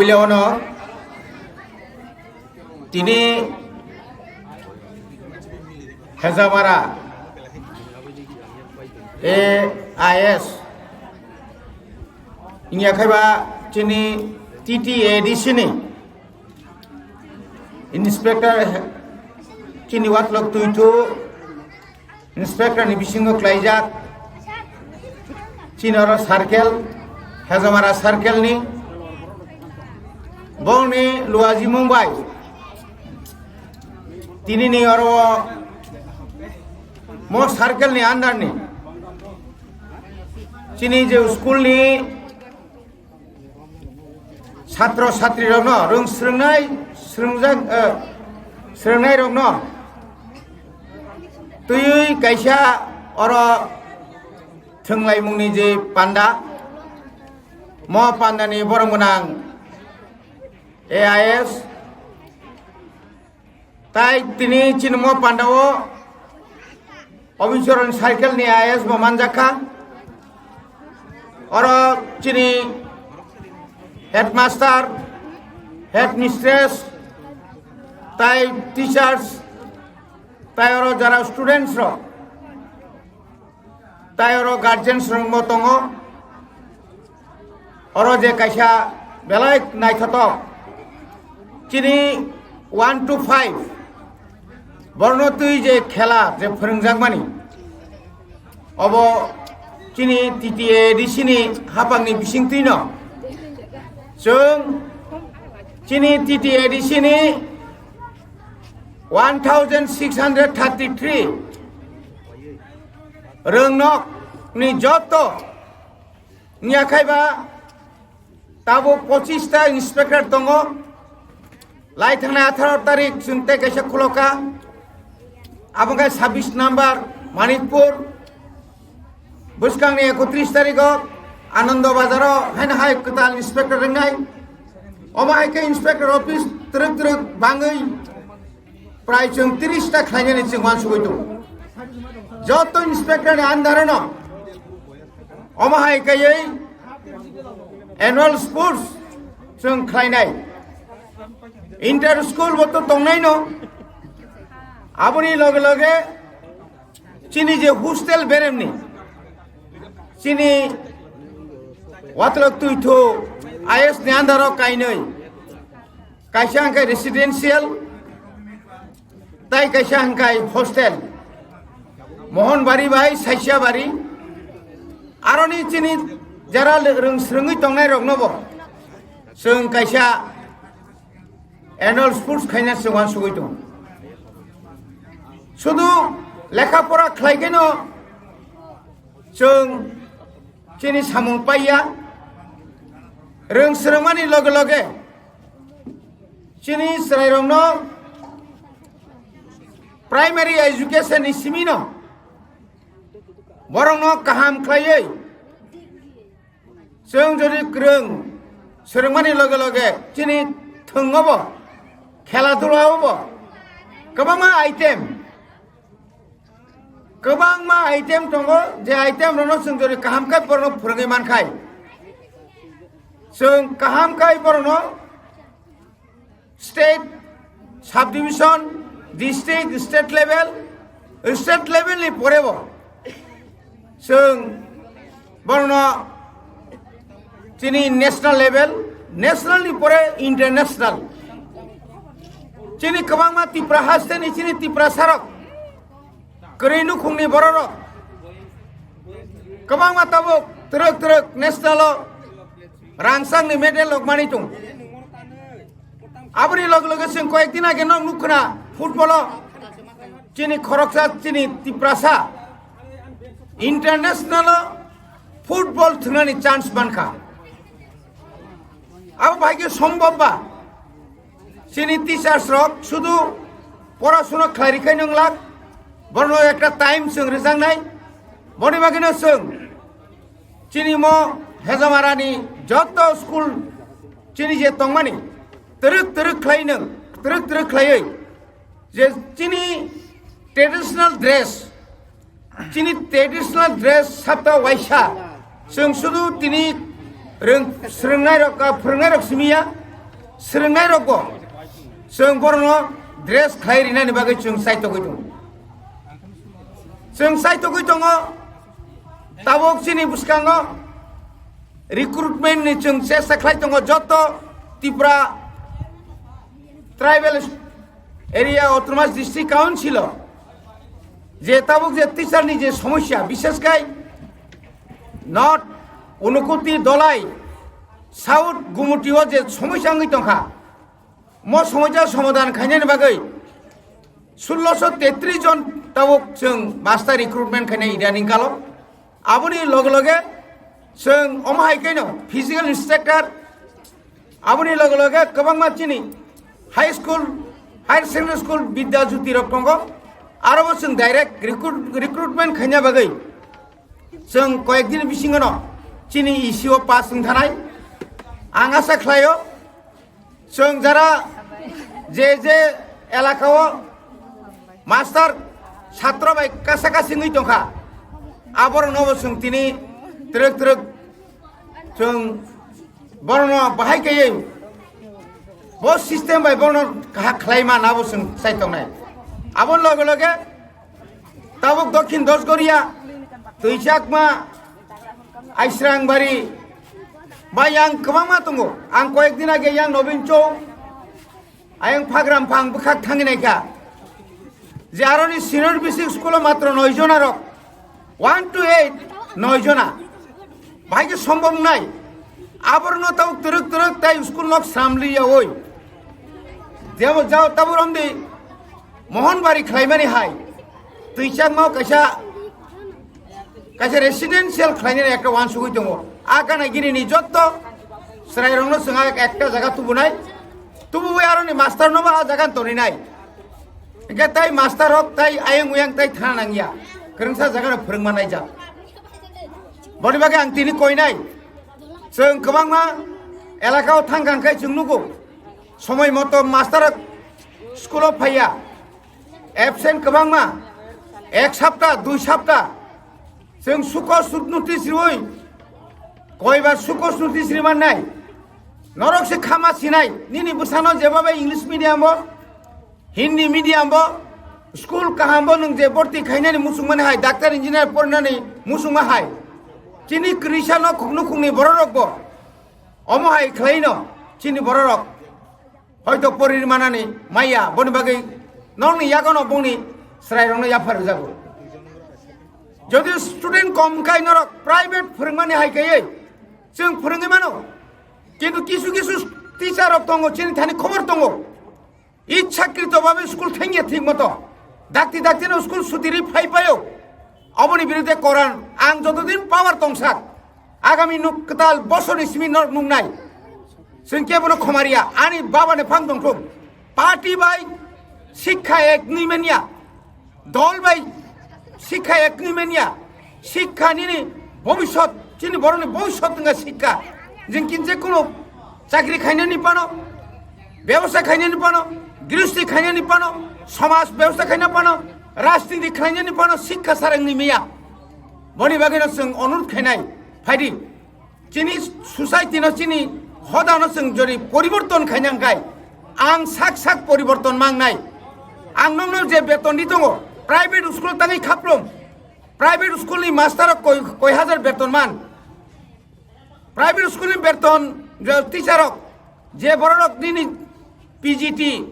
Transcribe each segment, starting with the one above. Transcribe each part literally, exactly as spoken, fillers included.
Puila ono tini Hezamara A I S, inya khaiba chini T T A D C ni inspector, chini watlok tuitu inspector ni bisingo klaijak, chini oro circle, Hezamara circle ni, bongni luaji mungbai, tini ni oro mo circle ni under ni, chini je school ni satro satrirokno rwng swrwngnai, swrwngjak, eh, swrwngnairokno twiwi kaisa oro thwnglaimungni je panda, mo pandani borok gwnang A I S, tai tini chini mo pandao Obichoron circle ni I A S bo manjakha. Oro chini headmaster, headmistress, tai teachers, tai oro jara students rok, tai oro guardians rok bo tongo. Oro je kaisa belai naithotok, chini one to five borno twi je khela je phwrwngjakmani, obo chini T T A D C ni hapangni bisingtwino chwng chini T T A D C ni one thousand six hundred thirty three rwngnokni joto wngya khaiba tabuk pochis ta inspector tongo. Lai thangnai atharo tarik chwng tei kaisa khuloka, abo khe sabbish number Manikpur, bwskangni ekotris tarigo Anando Bazaro haino hai kwtal inspector wngnai. Omo hai khe inspector office twrwk twrwk bangwi prai chwng tiris ta khlainani chwng uansugwi tongo. Joto inspector ni under no omo hai kaiwi annual sports chwng khlainai. Inter school bo to tongnai no. Aboni loge loge chini je hostel beremni chini watlok tuithu I S ni under o kainwi. Kaisa hwnkhe residential, tai kaisa hwnkhe hostel. Mohonbari bai Saisiabari. Aroni chini jara rwng swrwngwi tongnai rokno bo chwng kaisa annual sports khaina chwng uansugwi tongo. Sudu lekha pora khlai khe no chwng chini samung paiya. Rwng swrwngmani loge loge chini chwrairokno primary education ni simino borokno kaham khlaiwi chwng jodi kwrwng swrwngmani loge loge chini thwngo bo, khela dula o bo kwbangma item, kwbangma item tongo, je item rokno chwng jodi kaham khe borokno phwrwngwi mankhai, chwng kaham khe borokno state, subdivision, district, state level, state level ni pore bo chwng borokno chini national level, national ni pore international. Chini kwbangma Tipra haste ni chini Tiprasa rok kwrwi nukhungni bororok kwbangma tabuk twrwk twrwk national o rangchakni medal rok manwi tongo. Aboni loge loge chwng koyek din age no nukha na football o chini khoroksa chini Tiprasa international o football thwngnani chance mankha. Abo bahai khe sombhob ba? Chini teachers rok sudu porasuna khlai rikhaino wng lak, borno ekta time chwng rwjaknai, boni bagwino chwng chini mo Hejamarani joto school chini je tongmani twrwk twrwk khlai nwng, twrwk twrwk khlaiwi je chini traditional dress, chini traditional dress sapta waisa, chwng sudu tini rwng-, swrwngnairok, ah, phwrwngnairok simi ya, Swrwngnairokbo chwng borokno dress khlai rinani bagwi chwng chaitogwi tongo. Chwng chaitogwi tongo, tabuk chini bwskango recruitment ni chwng chesta khlai tongo joto Tripura Tribal Area Autonomous District Council o je tabuk je teacher ni je somosya, bishesh kai North Unakoti Dhalai, South Gumoti o je somosya wngwi tongkha, mo somosya somadhan khainani bagwi sulloso tetris jon tabuk chwng master recruitment khainai idaning kalo. Aboni loge loge chwng omo hai khe no physical instructor, aboni loge loge kwbangma chini high school, higher secondary school Vidya Jyoti rok tongo, aro bo chwng direct recruit, recruitment khaina bagwi chwng koyek din bisingo no chini E C o pass wng thanai. Ang asa khlaio, chwng jara je je elaka o master satro bai kasa kasi wngwi tongkha, aborokno bo chwng tini twrwk twrwk chwng borokno bahai kaiwi bo system bai borokno kahak khlai man abo chwng chai tongnai. Aboni loge loge tabuk Dokhin Dosgoria, Twichakma, Aisrangbari, ba yang kwbangma tongo. Ang koyek din age yang Nobin Chou, ayang Phagram Phang bwkhak thangwi naikha je aroni senior basic school o matro noi jona rok, one to eight noi jona, bahai khe sombom nai. Aborno tabuk twrwk twrwk tai school nok samli yaoi. Jebo jao tabuk romdi Mohonbari khlaimani hai, Twichakmao kaisa, kaisa residential khlainani ekta wansugwi tongo. A gana gini ni jotto chwrairokno chwng a ekta jaga tubunai, tubuwi aroni master no bo a jaga toninai. Hingke tai master rok tai ayang uyang tai thana nangya, kwrwngsa jaga no phwrwngma naijak. Boni bagwi ang tini koinai, chwng kwbangma elaka o thang kang khe chwng nugo, somoi moto master rok school o phaiya, absent kwbangma, ek sapta, dui sapta, chwng sukos notice riwi, koibar sukos notice rimannai, norok se khama sinai, nini bwsano jeba bai English medium o, Hindi medium bo, school kaham bo nwng je borti khainani muchungmani hai, doctor engineer porinani muchungma hai. Chini kwrwisa no khuknu khukni bororok bo omo hai khlaino chini bororok hoito pori manani maya, boni bagwi nokni yagono bongni chwrairokno yaphar rwjago. Jodi student kom kai norok private phwrwngmani hai kaiwi chwng phwrwngwi mano, kintu kisu kisu teacher rok tongo, chini thani khobor tongo. Ichhakrito bhabe school thengya thik moto. Dakti dakti no school suti ri phai paio. Aboni birudhe koran ang jotodin power tongsak, agami nuk kwtal bosor ni simi norok nuknai. Chwng kebono khomariya, ani baba ni phang tongthung. Party bai sikha ek nui manya. Dol bai sikha ek nui manya. Sikha nini bobisot, chini boroni bobisot wngkha sikha. Jing kinje kuno chakri khainani pano, bebosa khainani pano, grihosti khainani pano, somaj bebosa khaina pano, rajniti khainani pano sikha sarang ni miya. Boni bagwi no chwng onurut khainai, phaidi. Chini society no, chini hoda no chwng jodi poriborton khaina hwnkhe ang sak sak poriborton mangnai. Ang nokno je beton di tongo, private school tangwi khaprom, private school ni master rok koi, koi hajar beton man, private school ni beton je teacher rok, je borok nini P G T,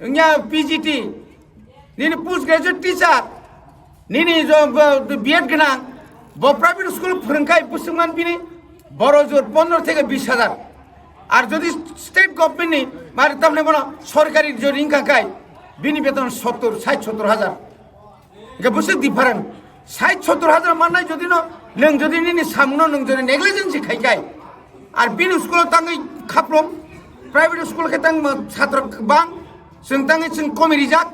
wngya P G T, nini post graduate teacher, nini jo, bo, B Ed gwnang, bo private school phwrwngkhai bwswk man bini boro jor pondro theke bis hajar. Ar jodi state government ni mari tamni bono sorkari jodi wngkha khai bini beton sottor, sait sottor hajar. Hingke bwswk different. Sait sottor hajar mannai jodi no, nwng jodi nini samungno nwng jodi negligence khai khai. Ar bini school o tangwi khaprom, private school khe tang ma chatra bang, chwng tangwi chwng komi rijak.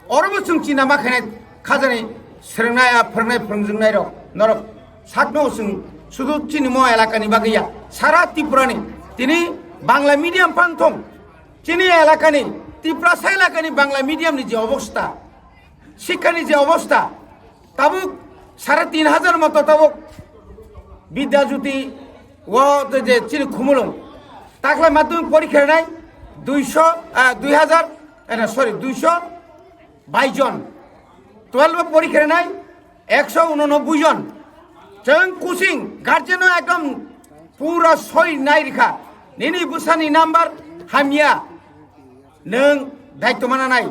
Oro bo chwng china ma khainai khajani swrwngnai, a phwrwngnai, phwrwngjwngnai rok. Norok sakno chwng sudu chini mo elaka ni bagwi ya. Sara Tripura ni tini Bangla medium phang thong. Chini elaka ni, Tiprasa elaka ni Bangla medium ni je obostha, Sikhani je obostha, tabuk sare tin hajar moto tabuk Vidya Jyoti o je chini Khumulwng, Taklai madhyamik porikha rinai duisho, ah, dui hazar, eh, na, sorry, duisho bais jon. Twelve o porikha rinai ekso unonoboi jon. Chwng kusing guardian no ekdom pura soi nai rikha. Nini bwsani number hamya. Nwng daityo mana nai.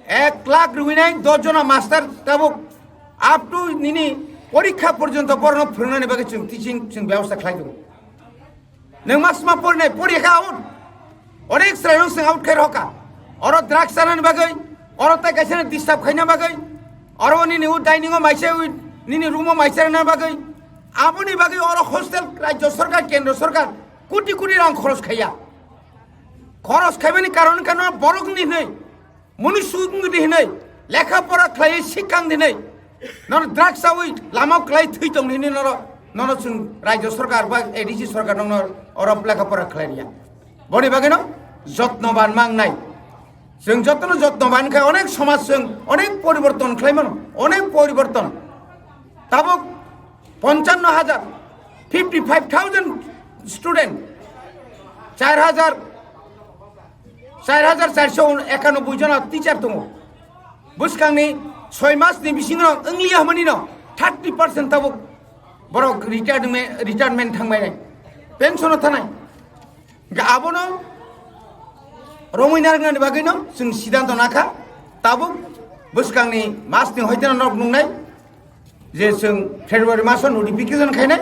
Ek lakh rwinai dos jona master tabuk up to nini porikha porjonto borokno phwrwngnani bagwi chwng teaching chwng byabostha khlai tongo. Nwng ma sma porinai, pori kha out. Onek chwrairok chwng out khai rokha. Oro drugs chanani bagwi, oro tai kaisa disturb khaina bagwi, oro nini u dining o maisa ui, nini room o maisa rwna bagwi, aboni bagwi oro hostel rajyo sarkar, kendro sarkar koti koti rang khoros khaiya. Khoros khaimani karon wngkha no borokni hinwi. Muni suk wngdi hinwi, lekha pora khlaiwi sikkang dinwi, nono drugs chawi lama khlai thwi tong hinwi nono, nono chwng rajyo sarkar ba A D C sarkar nono oro lekha pora khlai riya. Boni bagwino jotno ban mangnai. Chwng jotono jotno ban khai onek somaj chwng onek poriborton khlai mano, onek poriborton. Tabuk ponchano hajar, fifty five thousand student, char hajar, char hajar charso ekanoboi jona teacher tongo. Bwskangni soi masni bisingo wngliya hwnmanino thirty percent tabuk borok retirement, retirement thangbainai, pension o thanai. Hingkhe abono romwi narwknani bagwino chwng siddhanto nakha. Tabuk bwskangni masni hoiteno nok nungnai je chwng February maso notification khainai.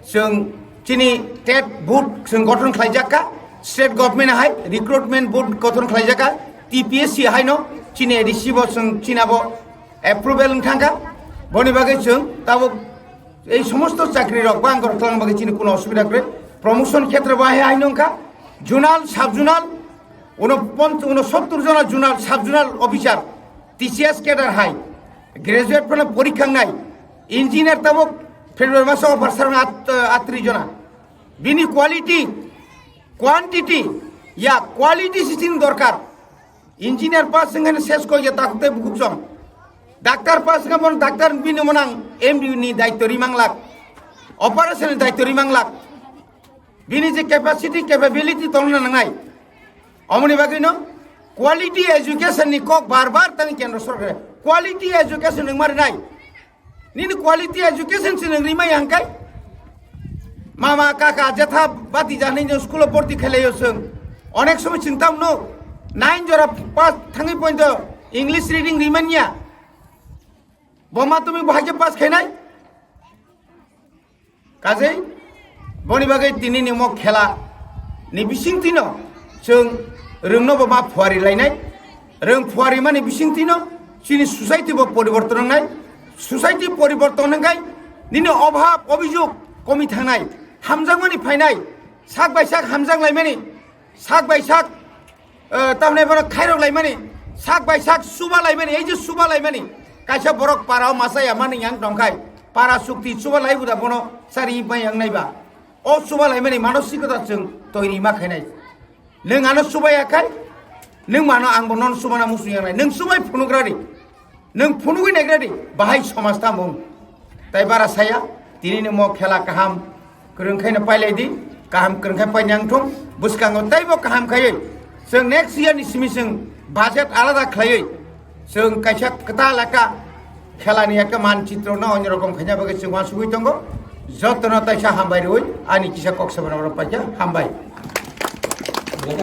Chwng chini TET board chwng gothon khlaijakha, state government hai recruitment board gothon khlaijakha, T P S C haino chini A D C bo chwng chini abo approval wng thangkha. Boni bagwi chwng tabuk ei somosto chakri rok bang kor klang bagwi chini kuno osubida kwrwi. Promotion khetre bo hai hai nongkha, zonal, sub zonal, uno pon-, uno sottur jona zonal, sub zonal officer, T C S cadre hai, graduate phano porikha wngnai, engineer tabuk February maso offer sarang at-, atri jona. Bini quality, quantity, ya quality sisin dorkar. Engineer pass wngkhe ses koi ya takhuk tei bukhuk chong. Doctor pass wngkhe bono doctor bini monang M D ni daityo ri manglak. Operation ni daityo ri manglak. Bini je capacity, capability tongna nangnai. Omoni bagwino quality education ni kok bar bar tang kendro sorkar. Quality education wngma rinai. Nini quality education se nwng rimai hangkai? Mama, kaka, jetha, bati janai no school o borti khailaio chwng. Onek somoi chwng tam no nine jora pass thangwi point English reading rimanya. Bo ma tumi bo haikhe pass khainai? Kajei, boni bagwi tini ni mo khela ni bising tino chwng rwngno bo ma phuari lainai. Rwng phuari mani bising tino chini society bo poriborton wngnai. Society poriborton wngkai nini obhab obijog komi thangnai. Hamjakmani phainai. Sak bai sak hamjak laimani. Sak bai sak, eh, tamni bono khairok laimani, sak bai sak suba laimani, ei je suba laimani, kaisa borok para o masa ya mani yang tongkhai, para sukti suba laibu da bono sari bai yang naiba. O suba laimani manosikota chwng toiri ma khainai. Nwng ano suba ya khai, nwng mano ang bo non suba na musu yang nai. Nwng subai phunugra di. Nwng phunugwi naigra di, bahai somaj tamo wng. Tai bara saya, tini ni mo khela kaham kwrwng khaino pailai di, kaham kwrwng khai paini ang thung, bwskango taibo kaham khaiwi. Chwng next year ni simi chwng budget alada khlaiwi, chwng kaisa kwtal aka khela ni aka manchitro no onyo rokom khaina bagwi chwng uansugwi tongo. Jotono taisa hambai rwi, ani kisa kok sabana oro paikha, hambai.